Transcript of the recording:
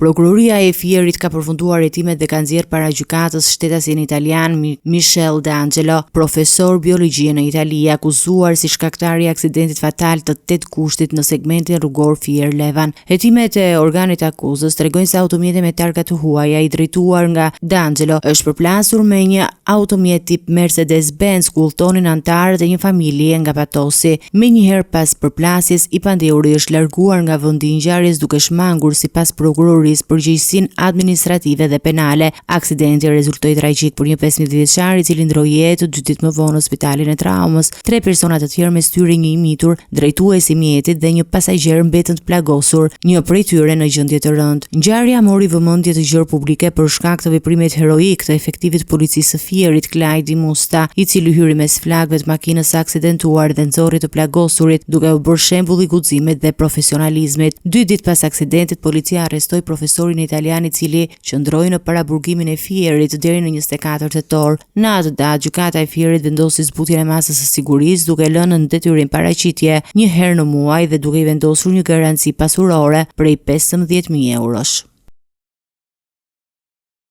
Prokuroria e Fierit ka përfunduar hetimet dhe ka nxjerrë para gjykatës shtetasin italian Michel D'Angelo, profesor biologjie në Itali, i akuzuar si shkaktar i aksidentit fatal të 8 gushtit në segmentin rrugor Fier-Levan. Hetimet e organit të akuzës tregojnë se automjeti me targa të huaja i drejtuar nga D'Angelo është përplasur me një automjet tip Mercedes-Benz ku udhëtonin anëtarët e një familjeje nga Patosi. Menjëherë pas përplasjes, i pandehuri është larguar nga vendi i ngjarjes duke shmangur sipas prokurorisë përgjegjësinë administrative dhe penale. Aksidenti rezultoi tragjik për një 15 vjeçar i cili ndërroi jetë dy ditë më vonë në spitalin e traumës. Tre persona të tjerë mes tyre një i mitur, drejtuesi i mjetit dhe një pasagjer mbetën të plagosur, një prej tyre në gjendje të rëndë. Ngjarja mori vëmendje të gjerë publike për shkak të veprimit heroik të efektivit të policisë së Fierit, Klajdi Musta, i cili hyri mes flakëve të makinës së aksidentuar dhe nxori të plagosurit, duke u bërë shembull i guximit dhe profesionalizmit. Dy ditë pas aksidentit, policia arrestoi profesorin italian i cili qëndroi në paraburgimin e Fierit deri në 24 tetor. Në atë datë, gjykata e Fierit vendosi zbutjen e masës së sigurisë duke e lënë në detyrim paraqitje një herë në muaj dhe duke i vendosur një garanci pasurore prej 15.000 eurosh.